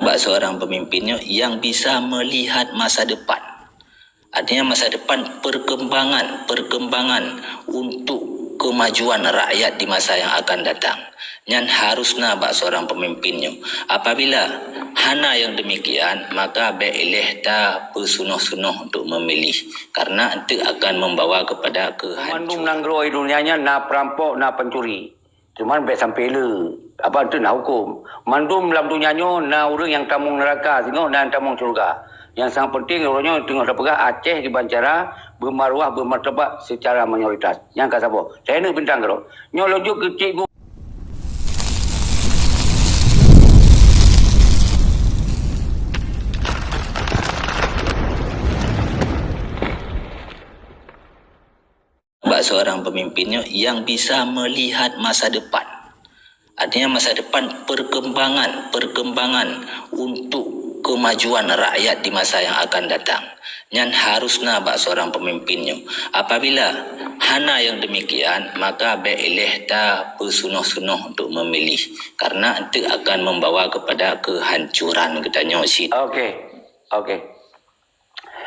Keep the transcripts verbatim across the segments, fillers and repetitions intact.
Bak seorang pemimpin nyoe yang bisa melihat masa depan. Artinya masa depan perkembangan, perkembangan untuk kemajuan rakyat di masa yang akan datang. Nyan harus na bak seorang pemimpin nyoe. Apabila hana yang demikian, maka bék ileh ta peusunoh-sunoh untuk memilih. Karena itu akan membawa kepada kehancuran. Mandum nanggroe di dunia nyan na perampok, na pencuri. Cuman bék sampai le. Apa tu na hukum. Mandum lam dunia nyoe na ureuëng nyang tamong neraka, singoh na nyang tamong syurga. Nyang sang penting uroe nyoe teungoh tapeugah Aceh kiban cara beumaruah beumartabat secara mayoritas. Nyang ka saboh. Saya neuk bintang keudroe. Nyoe lôn jok keu cikgu. Bak seorang pemimpin nyoe yang bisa melihat masa depan. Artinya masa depan perkembangan, perkembangan untuk kemajuan rakyat di masa yang akan datang. Nyan harus na bak seorang pemimpin nyoe. Apabila hana yang demikian, maka bék ileh ta peusunoh-sunoh untuk memilih. Karena itu akan membawa kepada kehancuran geutanyoe cit. Okey. Okey.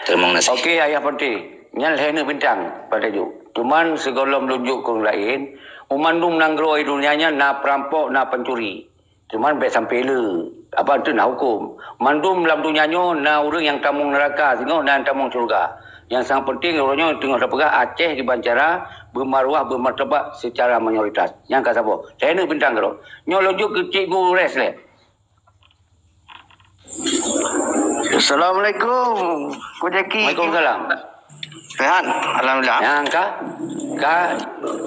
Teurimong gaséh. Okey, Ayah Panté. Nyan lhèe neuk bintang pada jok. Cuman sigohlom lôn jok keu ureuëng laén, u mandum nanggroe di dunia nyan na perampok, na pencuri. Cuman bék sampai le. Apa tu na hukum. Mandum lam dunia nyoe na ureuëng nyang tamong neraka, singoh na nyang tamong syurga. Nyang sang penting uroe nyoe teungoh tapeugah Aceh kiban cara beumaruah beumartabat secara mayoritas. Nyang ka saboh. Lhèe neuk bintang keudroe. Nyoe lôn jok keu cikgu Res lé. Assalamualaikum, Ko Jaki. Waalaikumsalam. Sehat? Alhamdulillah. Nyang ka, ka,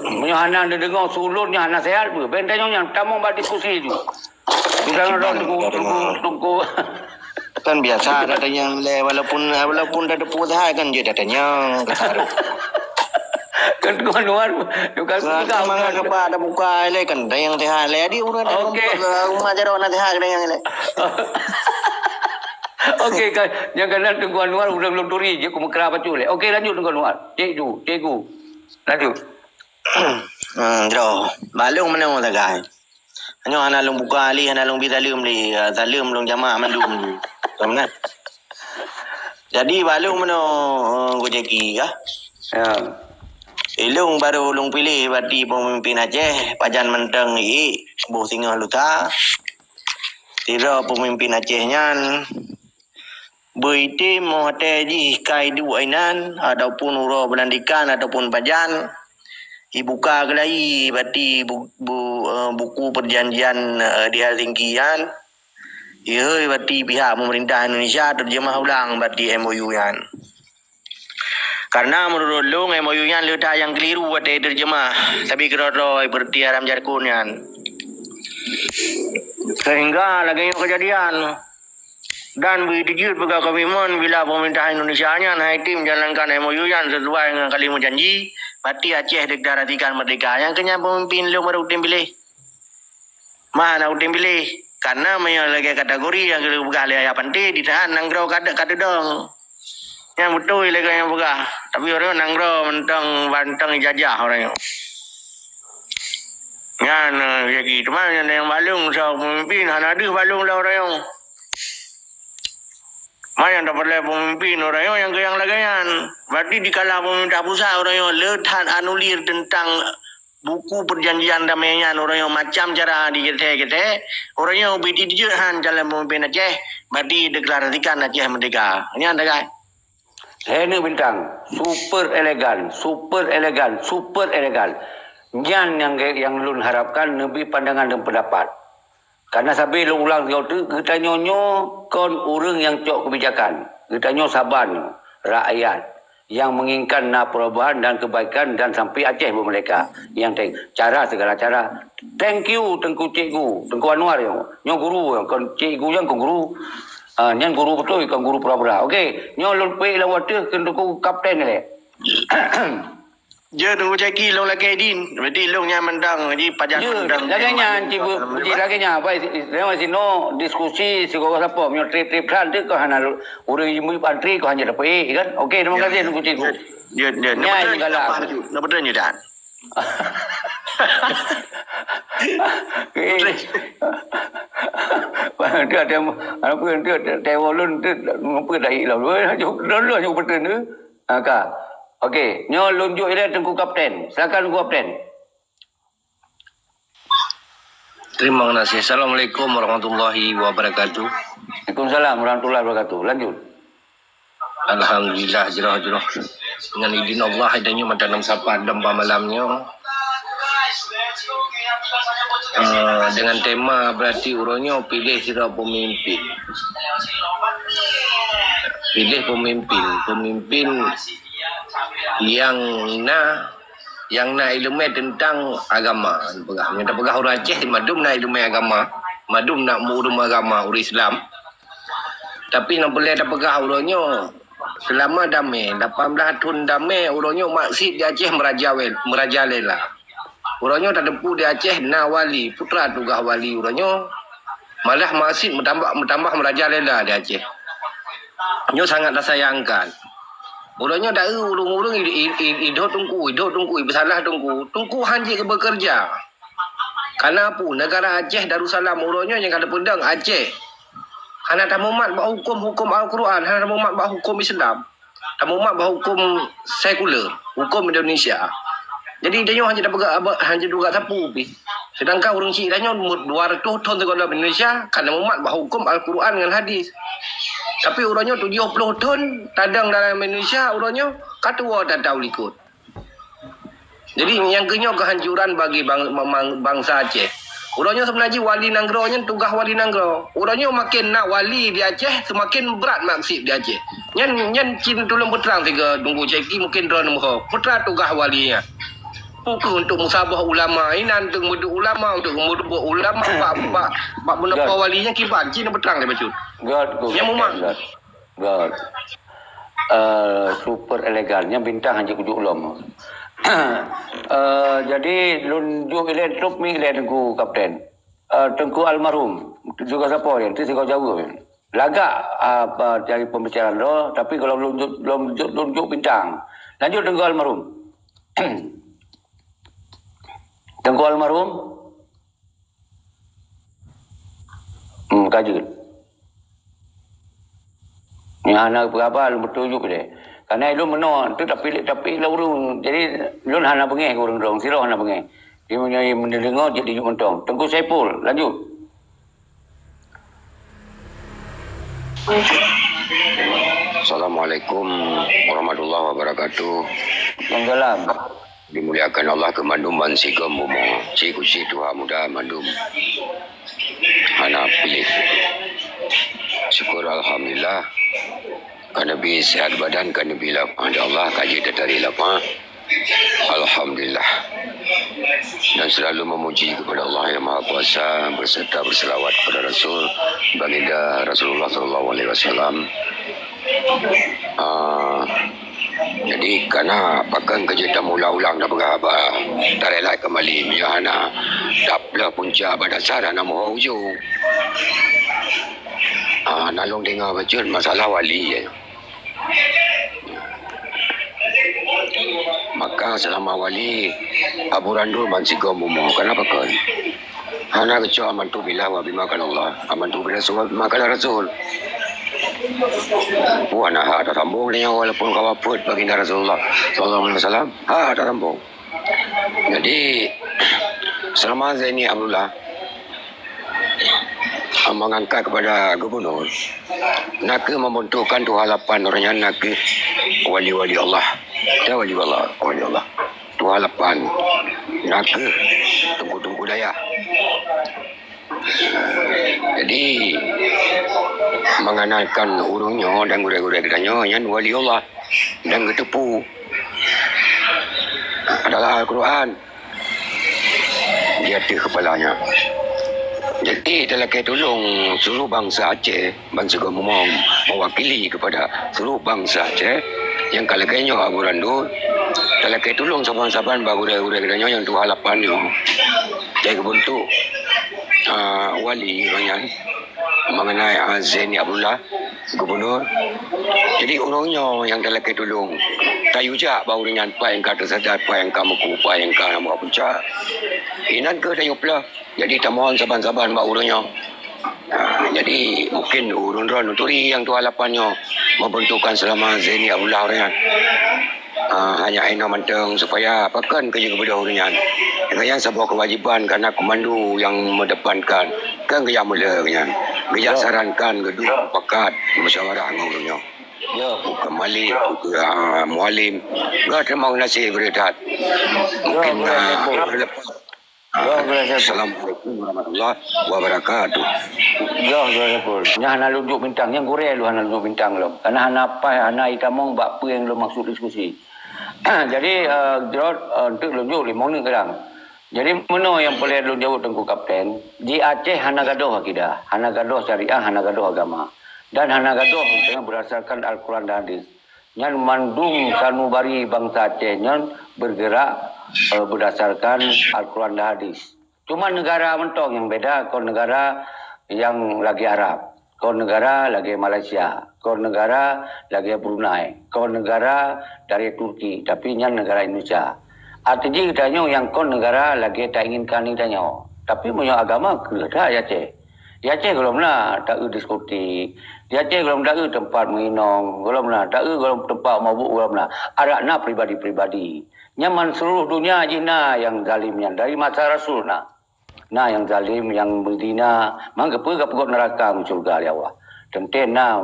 meunyoe hana neudeungoe su ulôn nyoe hana sehat beuh. Bèk tanyoe nyan, tamong bak diskusi tu. Bukan orang tunggu, tunggu, tunggu. Kan biasa ada tanya lé, walaupun, walaupun dah depu sehat kan je dah tanya. Kan tuan luar, bukan Sehat, bukan, mangat bukan. Keupak ada buka lé kan, dah yang sehat lé. Jadi urang dah Okey. Rumah jarak nak sehat dah yang lé. Okey, kan. Yang kena tunggu Anwar udah belum turi je, aku mekra baca lé. Okey, lanjut tunggu Anwar. Cikgu, cikgu. Lanjut. Hmm, jroh. Balong mana sagai? Nyoe hana lôn buka lé, hana lôn bi saleuem lé. Ah, saleuem lôn jamak mandum. Ka meunan. Jadi, balong meunoe, eh, Ko Jaki, kah? Ya. Ilong barô lôn piléh bati peumimpin Aceh, pajan mantong ié, boh singoh lusa. Sidroe peumimpin Aceh nyan, beuitem watèe jih ka iduek inan, ataupun uroe beulantikan, ataupun pajan, ibuka keulayi bati bu-, bu-, eh, buku perjanjian, eh, di Helsinki nyan. Ihôi bati pihak pemerintah Indonesia terjemah ulang bati M O U nyan. Karena menurut lôn, M O U nyan le that nyang keliru watèe terjemah, tapi keudroe-droe ipeureuti haram jarkon nyan. Sehingga lagèe nyoe keujadian. Dan beujeuet peugah komitmen bila pemerintah Indonesia nyan hai tem jalankan M O U nyan sesuai ngon kali meujanji, bati Aceh deklarasikan merdeka. Nyang keu nyan peumimpin lôn barô tem piléh. Mana udeb piléh? Karena meunyoe lagèe kategori nyang geupeugah lé Ayah Panté, ditahan nanggroe ka, ka teudong. Nyang beutôi lagèe nyang peugah. Tapi ureueng nanggroe mantong, mantong ijajah ureueng nyoe. Nyan, eh, jadi teuma nyang, nyang balong soe peumimpin, hana deuh balong lé ureueng nyoe. Ma nyang tapeureulèe peumimpin ureueng nyoe nyang keu nyang lagèe nyan. Berarti dikala pemerintah pusat ureueng nyoe le that anulir teuntang buku perjanjian damai nyan, ureueng nyoe macam cara digeuthèe-geuthèe, ureueng nyoe ubit jijeuet han calon peumimpin Aceh, berarti deklarasikan Aceh merdeka. Nyan dah kan? Lhèe neuk bintang, super elegan, super elegan, super elegan. Nyan nyang, nyang lôn harapkan neubi pandangan dan pendapat. Karena sabe lôn ulang sigoe teuk, geutanyoe nyoe kon ureueng nyang cok keubijakan. Geutanyoe saban rakyat nyang menginginkan na perubahan dan kebaikan dan sampai Aceh bermerdeka. Nyang teng-, cara segala cara. Thank you Teungku Cikgu, Teungku Anwar nyoe. Nyoe guru nyoe, kon cikgu nyan kon guru. Ah, nyan guru beutôi, kon guru pura-pura. Okey, nyoe lôn peuék lôn ateueh keu Teungku Kapten lé. Jeuet Teungku Jaki lôn lakèe idin. Berarti lôn nyan mantong, jadi pajan mantong. Lagèe nyan, Cikgu, lagèe nyan. Baik, lewat sinoe diskusi sigoe sapo. Meunyoe trép-trép that, tu keuh hana ureueng jimui antri, keuh hana dapeuék, kan? Okey, terima kasih, Teungku Cikgu. Jeuet, jeuet. Nyan galak. Nak beutôi nyoe, Dan. Eh. Putri. Teuh ada, apa, teuh, teuh, teuh, ulôn, teuh, apa, dah ilong. Lôn, lôn, lôn, beutôi ni. Ha, ka. Okey, nyoe lôn jok ilée Teungku Kapten. Silakan Teungku Kapten. Terima kasih. Assalamualaikum warahmatullahi wabarakatuh. Waalaikumsalam warahmatullahi wabarakatuh. Lanjut. Alhamdulillah, jroh-jroh. Dengan idin Allah, hidayah mata nam sapa dam ba malam nyoe. Eh, dengan tema berarti uroe nyoe pilih sidroe pemimpin. Pilih pemimpin, pemimpin yang na, yang na ileumé teuntang agama. Peugah, nyang tapeugah ureuëng Aceh mandum na ileumé agama, mandum na murum agama ureuëng Islam. Tapi nyang peureulée tapeugah uroe nyoe, seulama damé, lapan blaih thon damé, uroe nyoe maksiet di Aceh meuraja-, meurajalela. Uroe nyoe tateupeue di Aceh na wali, peue teuma tugaih wali uroe nyoe. Malah maksiet meutambah, meutambah meurajalela di Aceh. Nyoe sangat tasayangkan. Uroe nyoe taeu ureuëng-ureuëng i-, i-, i-, idhoe teungku, idhoe teungku, ibeusalah teungku. Teungku hana jeuet beukeureuja. Kareuna peue, neugara Aceh Darussalam uroe nyoe nyang ka teupeudong Aceh. Hana tamumat bak huköm-huköm Al-Qur'an, hana tamumat bak huköm Islam. Tamumat bak huköm sekuler, huköm Indonesia. Jadi, tanyoe hana tapeugah abah, hana tapeugah sapeue pih. Sedangkan ureuëng syiek tanyoe umur dua ratus thon sigohlom Indonesia ka tamumat bak huköm Al-Qur'an ngon hadis. Tapi uroe nyoe tujoh ploh thon tadong dalam Indonesia, uroe nyoe ka tuwoe that-that u likot. Jadi, nyang keuh nyoe keuhancuran bagi bang-, bang-, bangsa Aceh. Uroe nyoe seubeuna jih wali nanggroe nyan tugaih wali nanggroe. Uroe nyoe maken na wali di Aceh, seumaken brat maksiet di Aceh. Nyan, nyan cit tulông peutrang sigoe Teungku Syeki mungken droeneuh meuho. Peue teuma tugaih wali nyan? Peue kheueh untuk meusaboh ulama, inan untuk meuduek ulama, untuk meuduek ulama, bak, bak, bak meunoe wali nyan kiban, cit peutrang lé bacut. Nyan mumat. Good. Eh, super elegan. Nyan bintang hana jeuet kujok lom. Eh, jadi, lôn jok ilée trok mi ilée Teungku Kapten. Eh, Teungku almarhum. Juga sapo dia? Itu sigoe jaweueb. Lagak, apa, dari pembicaraan lo, tapi kalau lôn jok, lôn jok, lôn jok bintang. Lanjut Teungku almarhum. Teungku almarhum. Hmm, ka jeuet. Nyang hana peugah-peugah, lôn beutôi jeuet deh. Karena lôn meunoe, tu tapi, tapi lôn ureueng. Jadi, lôn hana beungéh keu ureueng droe, sidroe hana beungéh. Jadi, meunyoe meudeungoe, jadi jeuet mantong. Teungku Saiful, lanjut. Assalamualaikum warahmatullahi wabarakatuh. Waalaikumsalam. Dimuliakan Allah keu mandum bansigom bumoe, cit keuchik tuha muda mandum hana piléh. Syukur alhamdulillah, ka neubi sihat badan, ka neubi lapah di Allah, ka jeuet teutarek lapah. Alhamdulillah. Dan selalu memuji kepada Allah yang Maha Kuasa, berserta berselawat kepada Rasul, Baginda Rasulullah sallallahu alaihi wasallam. Ah, jadi, kana pakon keu jeuet tamula ulang tapeugah haba, tarelak kembali, meunyoe hana, dap le punca bak dasar hana meuho ujong. Ah, na lôn deungoe bacut masalah wali, ya. Maka seulama wali Abu Randul bansigom bumoe, kana pakon? Hana keucok amantu billah wa bima qala Allah, amantu bir rasul wa bima qala rasul. Wah, na hak tasambong nyoe walaupun ka wafeuet baginda Rasulullah sallallahu alaihi wasallam, hak tasambong. Jadi, seulama Zaini Abdullah mengangkat kepada gubernur, na kheueh membentukkan tuha lapan, orang nyan na kheueh wali-wali Allah. Ya, wali Allah, wali Allah. Tuha lapan, na kheueh teungku-teungku dayah. Jadi, mengenalkan ureueng nyoe dan gurée-gurée geutanyoe nyan wali Allah dan geuteupeue adalah Al-Quran di ateueh kepalanya. Jadi, talakée tulông seluruh bangsa Aceh, bansigom bumoe mewakili kepada seluruh bangsa Aceh nyang ka lagée nyoe Abu Randul, talakée tulông saban-saban bak gurée-gurée geutanyoe nyang tuha lapan nyoe. Jadi, geubentuk, ah, wali ureueng nyan. Mengenai, ah, Zaini Abdullah, gubernur. Jadi, ureueng nyoe nyang talakée tulông. Tayue jak bak ureueng nyan, pat nyang ka teusasat, pat nyang ka meuku, pat nyang ka na meupucak. Inan keuh tanyoe peuleueh. Jadi tamohon saban-saban bak ureuëng nyoe. Ah, jadi mungkin ureuëng droeneuh turi nyang tuha lapan nyoe membentukkan selama Zaini Abdullah ureuëng nyan. Ah, hanya inoe mantong supaya pakon keu jeuet geubeudôh ureuëng nyan. Ureuëng nyan saboh kewajiban karena komando yang mendepankan. Kan geujak meuleueh nyan. Geujak sarankan geuduek mupakat musyawarah ngon ureuëng nyoe. Bukan malik, bukan, ah, mualim. Gak terima kasih berat. Mungkin, ah, Assalamualaikum warahmatullahi wabarakatuh. Nyan hana lôn jok bintang, nyan gurée lôn hana lôn jok bintang lom. Karena hana paih, hana itamong bak peue nyang lôn maksud diskusi. Jadi, eh, jrot, eh, untuk lôn jok limong ni kadang. Jadi, meunoe nyang peureulée lôn jaweueb Teungku Kapten, di Aceh hana gadôh akidah, hana gadôh syariah, hana gadôh agama, dan hana gadôh berdasarkan Al-Quran dan hadis. Nyan mandum sanubari bansa Aceh nyan bergerak, eh, berdasarkan Al-Quran dan hadis. Cuma negara mantong nyang beda, kon negara nyang lagée Arab, kon negara lagée Malaysia, kon negara lagée Brunei, kon negara dari Turki, tapi nyan negara Indonesia. Arti jih geutanyoe nyang kon negara lagée tainginkan geutanyoe. Tapi meunyoe agama keuh that ya Aceh. Ya Aceh gohlom na taeu diskotik. Ya Aceh gohlom taeu tempat meuinong, gohlom na taeu gohlom tempat mabuk, gohlom na. Adak na pribadi-pribadi. Nyaman seluruh dunia jih na nyang zalim nyan dari masa Rasul na. Na nyang zalim, nyang beuzina, mangkeupeu ka peugöt neuraka ngon syeuruga lé Allah. Teuntée na,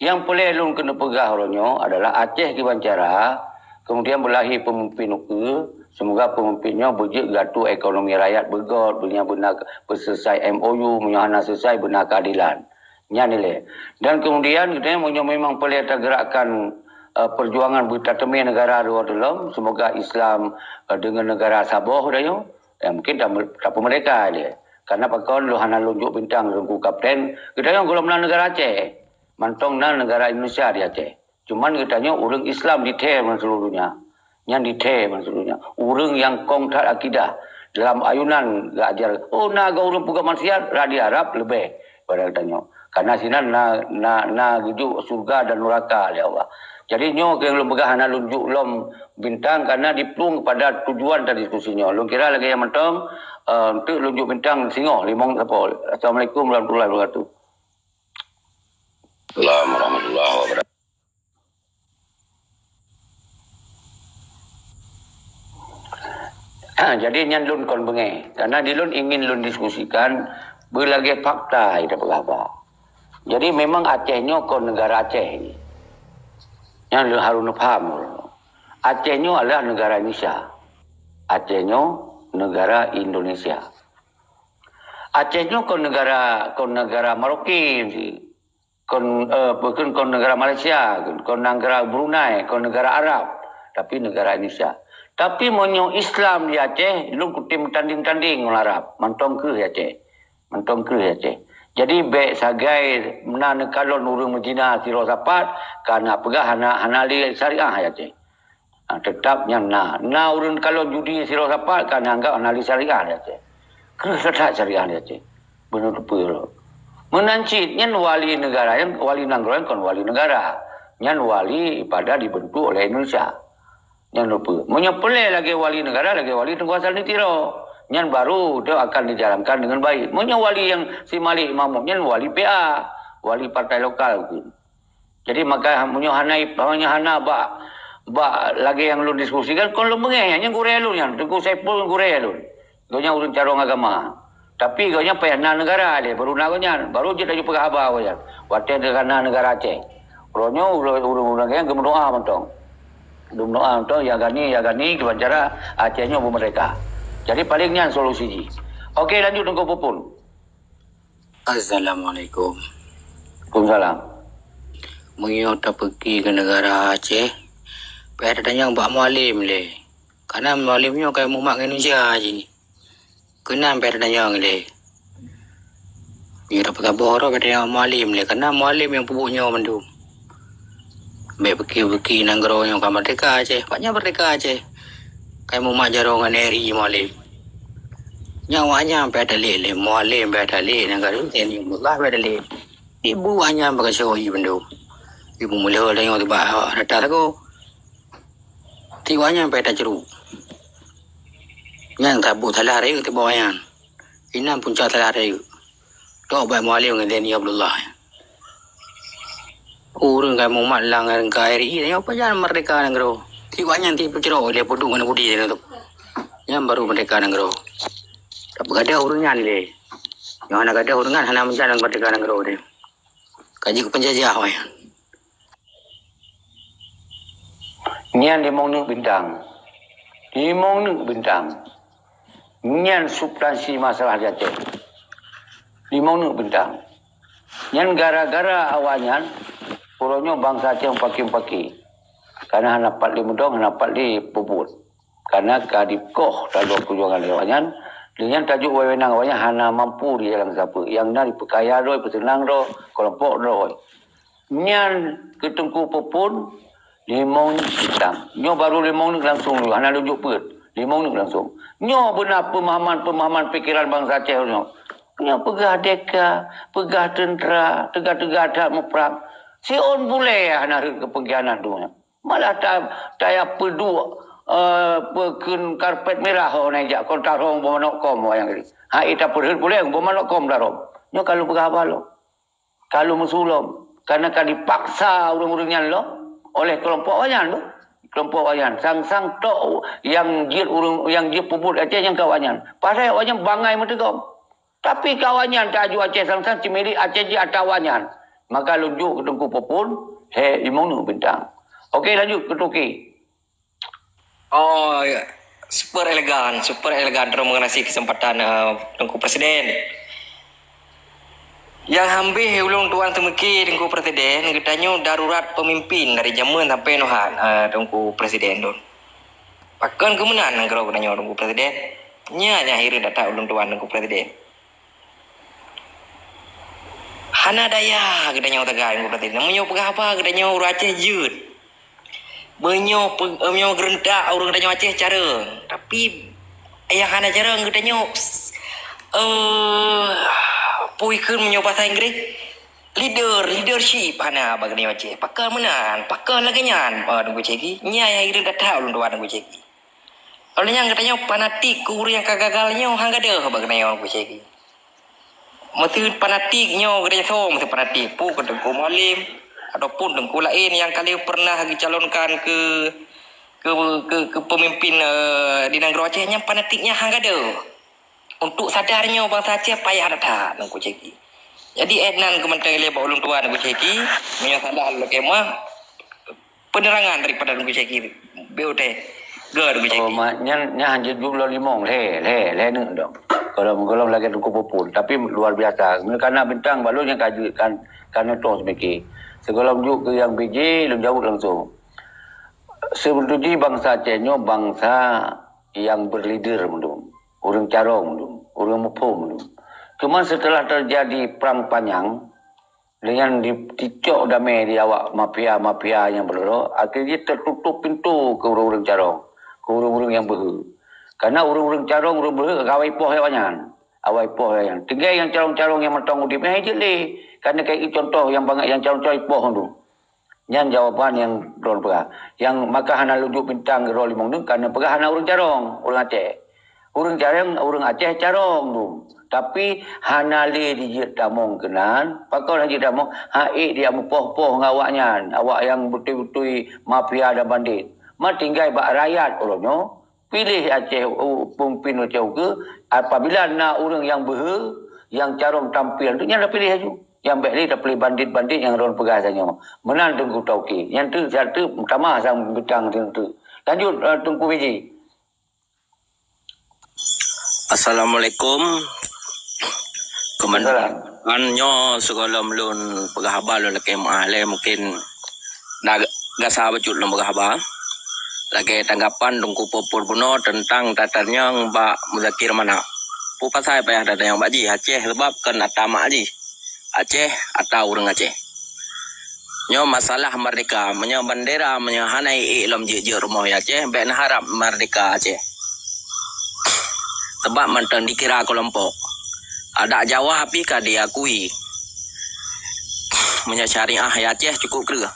nyang peureulée lôn keuneuk peugah uroe nyoe adalah Aceh kiban cara, kemudian beulahé peumimpin ukeue, seumoga peumimpin nyoe beujeuet geuatoe ekonomi rakyat beugöt, beuna beuna beuseuleusai M O U, meunyoe hana seuleusai beuna keadilan. Nyan ilée. Dan kemudian geutanyoe meunyoe memang peureulée tagerakkan, eh, perjuangan beutateumé negara dua teulom, seumoga Islam, eh, deungon negara saboh tanyoe, ya mungkin ta-, tapeumeurdeka ilée. Karena pakon lôn hana lôn jok bintang Teungku Kapten, geutanyoe gohlom na negara Aceh. Mantong na negara Indonesia di Aceh. Cuman geutanyoe ureuëng Islam dithèe ban seuluruh donya. Nyan dithèe ban seuluruh donya. Ureuëng nyang kong that akidah dalam ayunan geuajar, oh na geu ureuëng peugah maksiat, radi Arab leubeh pada geutanyoe. Karena sinan na na na geujok syeuruga dan neuraka lé Allah. Jadi nyoe keuh lôn peugah hana lôn jok lom bintang karena diplueng kepada tujuan tadi diskusi nyoe. Lôn kira lagée nyan mantong, eh, untuk lôn jok bintang singoh limong sapo. Assalamualaikum warahmatullahi wabarakatuh. Assalamualaikum warahmatullahi wabarakatuh. Ha, jadi nyan lôn kon beungéh. Karena di lôn ingin lôn diskusikan beulagée fakta nyang tapeugah ba. Jadi memang Aceh nyoe kon negara Aceh. Nyan lôn harôh neupaham. Aceh nyoe adalah negara Indonesia. Aceh nyoe negara Indonesia. Aceh nyoe kon negara, kon negara Maroke. Kon, eh, bukan kon negara Malaysia, kon negara Brunei, kon negara Arab, tapi negara Indonesia. Tapi meunyoe Islam di Aceh, lôn kutem tanding-tanding ngon Arab, mantong keuh di Aceh. Mantong keuh di Aceh. Jadi bék sagai na neukalon ureuëng meuzina sidroe sapat, kana peugah hana, hana lé syariah di Aceh. Ha, teutap nyan na. Na ureuëng kalon judi sidroe sapat ka neuanggap hana lé syariah di Aceh. Keuh that syariah di Aceh. Beuneuteupeu lom. Meunan cit nyan wali negara, nyan wali nanggroe nyan kon wali negara. Nyan wali pada dibentuk oleh Indonesia. Nyan lupa. Meunyoe peureulée lagée wali negara, lagée wali Teungku Hasan di Tiro. Nyan baru tu akan dijalankan dengan baik. Meunyoe wali nyang si Malik Mahmud nyan wali P A, wali partai lokal tu. Jadi maka meunyoe hana, meunyoe hana bak, bak lagée nyang lôn diskusikan, kon lôn beungéh, nyan gurée lôn nyan, Teungku Saiful gurée lôn. Gobnyan ureuëng carông agama. Tapi gobnyan payah na negara lé, baru na gobnyan, baru jeuet laju peugah haba gobnyan. Watée na negara Aceh. Uroe nyoe ureuëng-ureuëng nyang geumeudoá mantong. Geumeudoá mantong, ya gani, ya gani, kiban cara Aceh nyoe beumeurdeka. Jadi paléng nyan solusi jih. Oke, lanjut Teungku Pupun. Assalamualaikum. Waalaikumsalam. Meunyoe tapiké keu negara Aceh, payah tatanyong bak Mualem lé. Karena Mualem nyoe ka mumat ngon Indonesia jih. Keunan payah tatanyong lé. Meunyoe tapeugah boh droe payah tatanyong Mualem lé. Karena Mualem nyang peubuet nyoe mandum. Bék piké-piké nanggroe nyoe ka merdeka Aceh. Pat nyan merdeka Aceh. Kai mumat jaroe ngon N R I Mualem. Nyan awak nyan payah talé lé, Mualem payah talé, nanggroe N R I Allah payah talé. Ibu awak nyan pakai soi bandum. Ibu meulhö tanyoe teuba rata sagoe. Ti awak nyan payah tacuruk. Nyan saboh salah rayeuk teuh bak awaknyan. Inan punca salah rayeuk. Tok bak Mualem ngon Zaini Abdullah. Ureueng ka mumat lam rangka R I, nyoe pajan merdeka nanggroe. Tiep awaknyan ti peucrok lé peuduek ngon budi nyan tu. Nyan baru merdeka nanggroe. Tapi gadôh ureueng nyan lé. Nyoe hana gadôh ureueng nyan, hana meujan merdeka nanggroe teuh. Ka jeuet keu penjajah awaknyan. Nyan limong neuk bintang. Limong neuk bintang. Nyan substansi masalah di Aceh. Limong neuk bintang. Nyan gara-gara awaknyan, uroe nyoe bansa Aceh mupaki-mupaki. Karena hana pat lé meudong, hana pat lé peubuet. Karena ka dikoh taloe peujuangan lé awaknyan, lé nyan tajok wewenang awaknyan hana mampu di jalan sapeue. Nyang na dipeukaya droe, peuseunang droe, keulompok droe. Nyan keu Teungku Peupun, limong neuk bintang. Nyoe baru limong neuk langsung dulu, hana lôn jok peuet. Limong neuk langsung. Nyoe beuna peumahaman-peumahaman pikeran bansa Aceh nyoe. Nyoe peugah deka, peugah teuntra, teuga-teuga that muprang. Siôn bulée hana rhot keu peungkhianat tu nyoe. Malah ta-, taya peuduek, eh, peukeuen karpet mirah ho nyan jak kon tarhom boh manok kom ho nyang geuh. Hai tapeurhot bulée boh manok kom tarhom. Nyoe ka lôn peugah haba lom. Ka lôn meusulom, karena ka dipaksa ureueng-ureueng nyan lom oleh keulompok awaknyan tu. Keulompok awaknyan, sang-sang tok nyang jeuet ureueng, nyang jeuet peubuet Aceh nyan keu awaknyan. Padahai awaknyan bangai meuteugom. Tapi keu awaknyan tajok Aceh sang-sang cimilik Aceh jeuet ata awaknyan. Maka lôn jok keu Teungku Peupun, he limong neuk bintang. Oke, lanjut keu Toke. Oh, ya. Super elegan, super elegan. Terima kasih kesempatan, eh, Teungku Presiden. Nyang habéh ulôn tuan seumiki Teungku Presiden, geutanyoe darurat pemimpin dari jameun sampai nohat, eh, Teungku Presiden lôn. Pakon keu meunan nanggroe geutanyoe Teungku Presiden? Nyan nyang hireuen that-that ulôn tuan Teungku Presiden. Hana daya geutanyoe tagai Teungku Presiden. Meunyoe peugah haba geutanyoe ureueng Aceh jeuet. Meunyoe pe-, meunyoe geureuntak ureueng geutanyoe Aceh carông, tapi nyang hana carông geutanyoe, eh, pui kheun meunyoe basa Inggréh, leader, leadership hana bak geutanyoe Aceh. Pakon meunan, pakon lagèe nyan, oh, Teungku Cheki. Nyan nyang hireuen that-that ulôn tuan Teungku Cheki. Oleh nyan geutanyoe fanatik keu ureueng nyang ka gagal nyoe han gadôh bak geutanyoe Teungku Cheki. Meuseu fanatik nyoe geutanyoe soe meuseu fanatik, peue keu Teungku Mualem ataupun teungku laén nyang ka lheueh peureunah geucalonkan keu, keu, keu, keu peumimpin, eh, di nanggroe Aceh nyan, fanatik nyan han gadôh. Untuk sadar nyoe bansa Aceh payah that-that Teungku Cheki. Jadi, eh, nan keuh mantong ilèe bak ulôn tuan Teungku Cheki, meunyoe salah lôn lakèe meu'ah, penerangan daripada Teungku Cheki. Beu teh. Go Teungku Cheki. Oh, ma-, nyan, nyan hana jeuet lôn limong, lhèe, lhèe, lhèe neuk dong. Gohlom, gohlom lagèe Teungku Peupun, tapi luar biasa. Meunyoe kana bintang baru nyang ka jeuet kan, kana tong seumiki. Sigohlom jok keu nyang B J, lôn jaweueb langsung. Seubeutoe jih bansa Aceh nyoe bansa nyang berleader mandum, ureueng carông mandum, ureueng muphom mandum. Cuma setelah terjadi perang panjang, dengan di-, dicok damé di awak mafia-mafia nyang beureuroh, akhé jih teututup pintoe keu ureueng-ureueng carông, keu ureueng-ureueng nyang beuhe. Karena ureueng-ureueng carông, ureueng beuhe ka awai poh awaknyan. Awai poh awaknyan. Tinggai nyang carông-carông nyang mantong udép nyan jeuet lé. Karena keu contoh nyang bangai nyang carông-carông ipoh tu. Nyan jawaban nyang droe peugah. Nyang maka hana lôn jok bintang keudroe limong neuk, karena peugah hana ureueng carông, ureueng Aceh. Ureueng carông, ureueng Aceh carông dum. Tapi hana lé jijeuet tamong keunan, pakon hana jijeuet tamong, han ék jijak meupoh-poh ngon awaknyan, awak nyang beutôi-beutôi mafia dan bandit. Ma tinggai bak rakyat uroe nyoe, piléh Aceh, u-, peumimpin Aceh ukeue, apabila na ureueng nyang beuhe, nyang carông tampil, tu nyan tapiléh laju. Nyang bèk lé tapiléh bandit-bandit nyang droen peugah tanyoe. Meunan Teungku Tauke. Nyan teuk, siat teuk, tamah sang bintang teuk. Lanjut, eh, Teungku B J. Assalamualaikum. Komandan. Waalaikumsalam. Kan nyoe sigohlom lôn peugah haba lôn lakèe meu'ah lé, mungkin na gasa bacut lôn peugah haba. Lagèe tanggapan Teungku Popor bunoe teuntang tatanyong bak Muzakir Manaf. Peue pasai payah tatanyong bak jih Aceh, sabab kon ata mak jih. Aceh ata ureueng Aceh. Nyoe masalah merdeka, meunyoe bandera, meunyoe hana ék lom jeuet-jeuet rumoh di Aceh, bèk neuharab merdeka Aceh. Sabab mantong dikira keulompok. Adat Jawa pih ka diakui. Meunyoe syariah di Aceh cukup kreueh.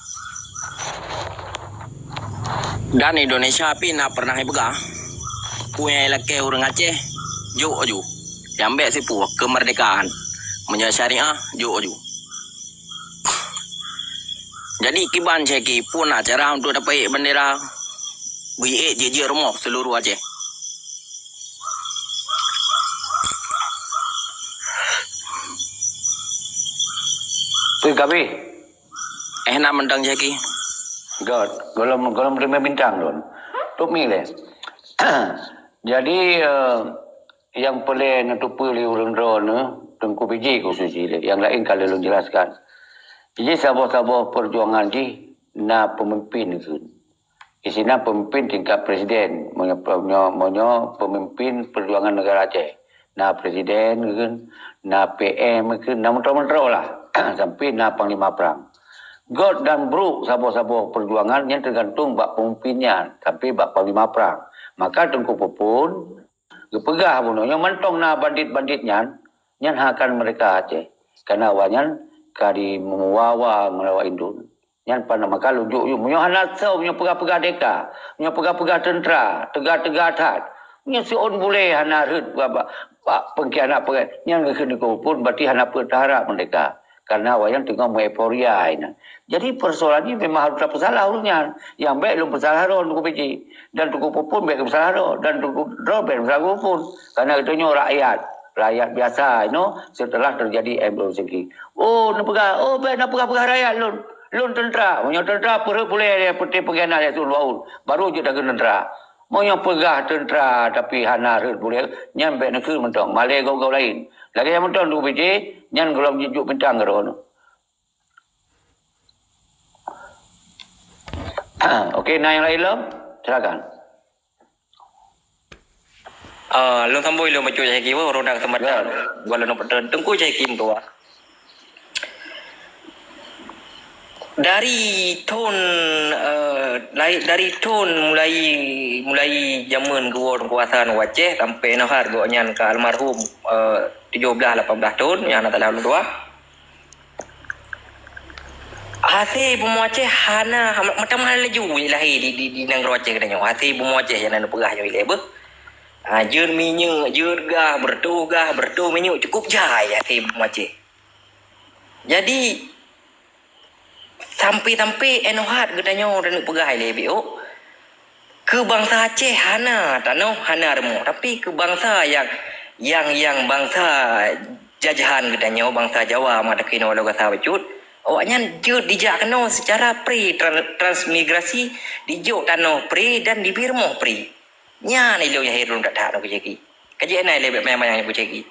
Dan Indonesia pih na pernah ipeugah, Peue nyang ilakée ureuëng Aceh, jok aju. Nyang bék sipuh keumeurdekaan. Meunyoe syariah, jok aju. Jadi kiban Syeki, peue na cara untuk tapeuék bendera, beuék jeuet-jeuet rumoh seuluruh Aceh. Peue ka abéh? Eh, na mantong Syeki. Göt, gohlom, gohlom teurimong bintang lôn. Tôp mi lé. Jadi, eh, nyang peureulée neuteupeue lé ureuëng droeneuh, Teungku P J khusos jih lé, nyang laén ka lheueh lôn jelaskan. Jadi saboh-saboh peujuangan jih na peumimpin kheun. Di sinan peumimpin tingkat presiden, meunyoe, meunyoe, meunyoe peumimpin peujuangan negara Aceh. Na presiden kheun, na P M kheun, na meutroe-meutroe lah. Sampai na panglima prang. Göt dan brôk saboh-saboh peujuangan nyan teugantung bak peumimpin nyan, sampai bak panglima prang. Maka Teungku Phopon geupeugah bunoe nyoe mantong na bandit-bandit nyan, nyan hana kheun meurdeka Aceh. Karena awaknyan ka jimeumuwa-wa ngon awak indon. Nyan pana maka lôn jok yue. Meunyoe hana soe, meunyoe peugah-peugah deka, meunyoe peugah-peugah teuntra, teuga-teuga that, meunyoe siôn bulée hana rhot bak, bak, bak peungkhianat peugah, nyan geukheun Teungku Phopon berarti hana peue teuharap meurdeka. Karena awaknyan teungoh meueuforia inan. Jadi peusoalan nyoe memang harôh tapeusalah ureuëng nyan. Nyang bék lôn peusalah droe Teungku P J. Dan Teungku Phopon bék geupeusalah droe. Dan Teungku droe bék geupeusalah Teungku Phopon. Karena geutanyoe rakyat. Rakyat biasa inoe setelah teujadi M O C G. Oh, neupeugah, oh, bék na peugah-peugah rakyat lôn. Lôn teuntra. Meunyoe teuntra, peurhot bulée lé peuté peungkhianat lé siôn dua ôn. Baru jeuet takheun teuntra. Meunyoe peugah teuntra tapi hana rhot bulée, nyan bék neukheun mantong, malée gob-gob laén. Lagée nyan mantong Teungku P J, nyan gohlom jijok bintang keu droeneuh. Okey, na nyang laén lom? Silakan. Ah, lôn sambung lôn bacut Syeki, ureuëng na keuseumpatan. Ya. Buat lôn peutren. Teungku Syeki meutuah. Dari thon, eh, lai-, dari thon mulai, mulai jameun geuwoe kuasa nibak Aceh sampai neuhad gobnyan ka almarhum, eh, tujoh blaih lapan blaih thon, nyang na salah lôn tuah. Hase bumoe Aceh hana, meutamah laju lahé di, di, di nanggroe Aceh geutanyoe. Hase bumoe Aceh nyang na neupeugah nyoe ilée beuh. Ah, jeuet minyeuk, jeuet gah, beureutoh gah, beureutoh minyeuk, cukup jai hase bumoe Aceh. Jadi, sampai-sampai inoe hat geutanyoe taneuk peugah ilée B O, keu bansa Aceh hana tanoh, hana rumoh, tapi keu bansa nyang, nyang, nyang bansa jajahan geutanyoe, bansa Jawa, mata keunoe lôn gasa bacut, awaknyan jeuet dijak keunoe seucara pre, tran-, transmigrasi, dijok tanoh pre dan dibri rumoh pre. Nyan ilôn nyang heran that-that ngon Teungku Syeki. Ka jeuet na ilée bék manyang-manyang Teungku Syeki.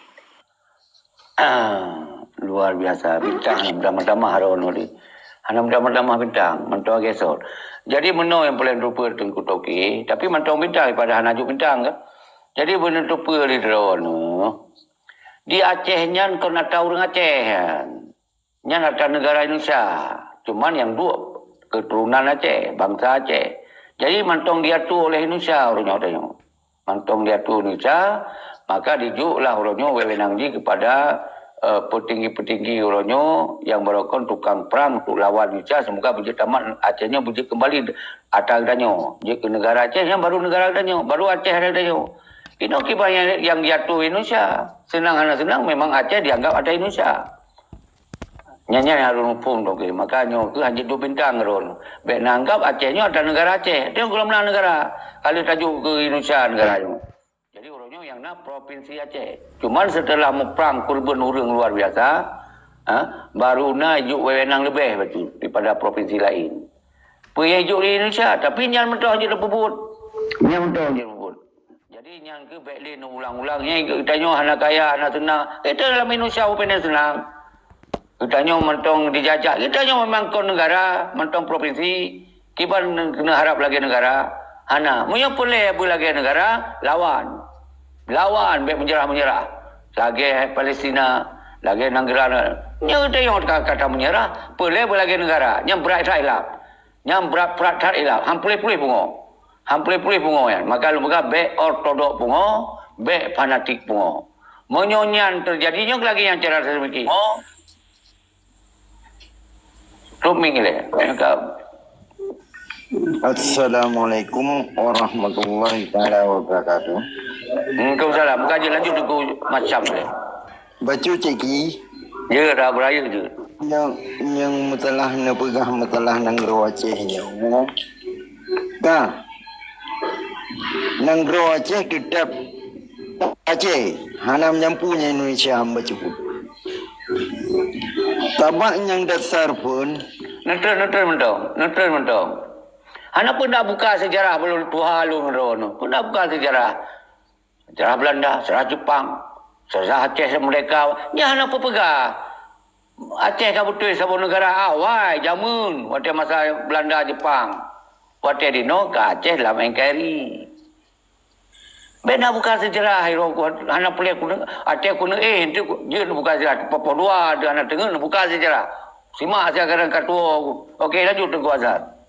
Ah, luar biasa. Bintang hana meutamah-tamah droeneuh lé. Hana meutamah-tamah bintang, mantong lagée soe. Jadi meunoe nyang peureulée neuteupeue Teungku Toke, tapi mantong bintang, padahai hana jok bintang kan. Jadi beuneuteupeue lé droeneuh. Di Aceh nyan kon ata ureuëng Aceh nyan. Nyan ata neugara Indonesia. Cuman nyang duek keuturonan Aceh, bansa Aceh. Jadi mantong diatur oleh Indonesia uroe nyoe tanyoe. Mantong diatur Indonesia, maka dijok lah uroe nyoe wewenang jih kepada, eh, petinggi-petinggi uroe nyoe nyang barokon tukang prang untuk lawan Indonesia, semoga beujeuet tamat Aceh nyoe beujeuet kembali ata geutanyoe, jeuet keu negara Aceh nyang baru negara geutanyoe, baru Aceh ada geutanyoe. Inoe kiban nyang, nyang diatur Indonesia. Seunang hana seunang memang Aceh dianggap ata Indonesia. Nyan, nyan harôh muphom Toke. Maka nyoe keuh hanjeuet duek bintang droeneuh. Bék neuanggap Aceh nyoe ata neugara Aceh. Nyoe gohlom na neugara. Ka lheueh tajok keu Indonesia neugara nyoe. Jadi uroe nyoe nyang na Provinsi Aceh. Cuman seuteulah muprang keureubeuen ureuëng luar biasa, ha, baru na jok wewenang leubeh bacut daripada provinsi laén. Peue nyang jok di Indonesia, tapi nyan mantong hanjeuet tapeubuet. Nyan mantong hanjeuet tapeubuet. Jadi nyan keuh bék lé neuulang-ulang. Nyan geutanyoe hana kaya, hana seunang. Geutanyoe lam Indonesia bukan seunang. Geutanyoe mantong dijajah. Geutanyoe memang kon neugara, mantong provinsi. Kiban keuneuk harab lagée neugara? Hana. Meunyoe peureulée beulagée neugara, lawan. Lawan, bék meunyeurah-meunyeurah. Lagée Palestina, lagée neugara. Nyoe geutanyoe ka, ka tameunyeurah, peureulée beulagée neugara. Nyan brat that ilab. Nyan brat-brat that ilab. Han puléh-puléh pungo. Han puléh-puléh pungo nyan. Maka lôn peugah bék ortodok pungo, bék fanatik pungo. Meunyoe nyan teujadi nyoe lagée nyang cara teupike. Trok mieng ilée. Nyang ka, Assalamualaikum warahmatullahi taala wabarakatuh. Waalaikumsalam. Bukan je lanjut Teungku macam ni. Bacut ceki. Ya, dah berakhir je. Nyang, nyang masalah na peugah masalah nanggroe Aceh nyoe. Ka. Nanggroe Aceh tetap Aceh. Hana menyampu nyan Indonesia hamba cukup. Tabak nyang dasar pun. Neutron, neutron mantong. Neutron mantong. Hana pernah buka sejarah belum tuha lôn droe nyoe. Pernah buka sejarah. Sejarah Belanda, sejarah Jepang, sejarah Aceh merdeka. Nyan hana peugah. Aceh ka beutôi saboh negara awai jameun watèe masa Belanda Jepang. Watèe dinoe ka Aceh lam N K R I. Bèk na buka sejarah, hana peureulèe keuneuk, Aceh keuneuk, eh, jeuet buka sejarah. Poh dua hana teungeut buka sejarah. Simak siaga katuo. Oke, lanjut Teungku Azhar.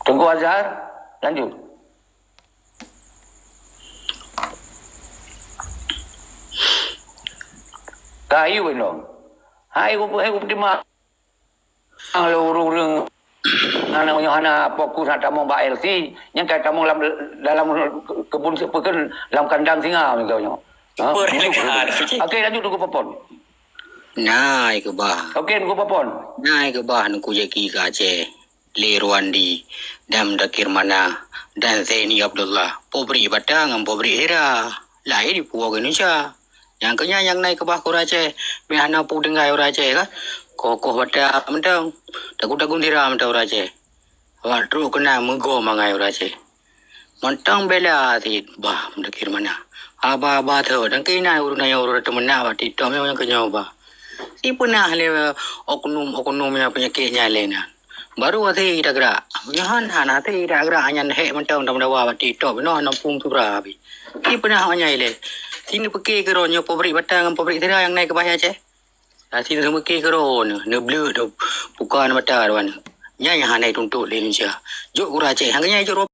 Teungku Azhar, lanjut. Ka, ayu beuno. Hai, hai, terima. Kalau ureueng-ureueng aneuk nyoe hana fokus nak tamong bak L C, nyan ka tamong lam, dalam kebun, sepeue kheun, lam kandang singa misalnya. Ha? Okey, lanjut Teungku Popon. Nai keubah. Okey, Teungku Popon. Nai keubah Teungku Zaki ka Aceh. Lé Ruwandi, dan Mudakir Mana, dan Zaini Abdullah, pobri bata ngon pobri sira, laén di puwoe Indonesia. Nyang keunyan nyang nai keubah keu ureueng Aceh, meuhana peue tinggai ureueng Aceh ka, koh-koh bata mantong, tagun-tagun sira mantong ureueng Aceh. Awak trok keunan meugoe mangai ureueng Aceh. Mantong bela cit bah Mudakir Mana. Haba-haba tho, dan keunan ureueng nyoe ureueng teumeunak bak TikTok memang keunyoe bah. Si peunah lé oknum-oknum nyang peunyakét nyan lé nyan. Baru hase ida grak. Meunyoe han, han hase ida grak, nyan hék mantong tameudawa bak TikTok, binoe hana phôn sura pih. Ci peunah awak nyan ilée. Ci neupeuke keudroe nyoe pabrik bata ngon pabrik sira nyang na i keubah Aceh. Ci neupeuke keudroe nyoe, neubleuet, neubuka mata droe nyoe. Nyan nyang hana ituntot lé Indonesia. Jok keu ureueng Aceh, han keu nyan ijok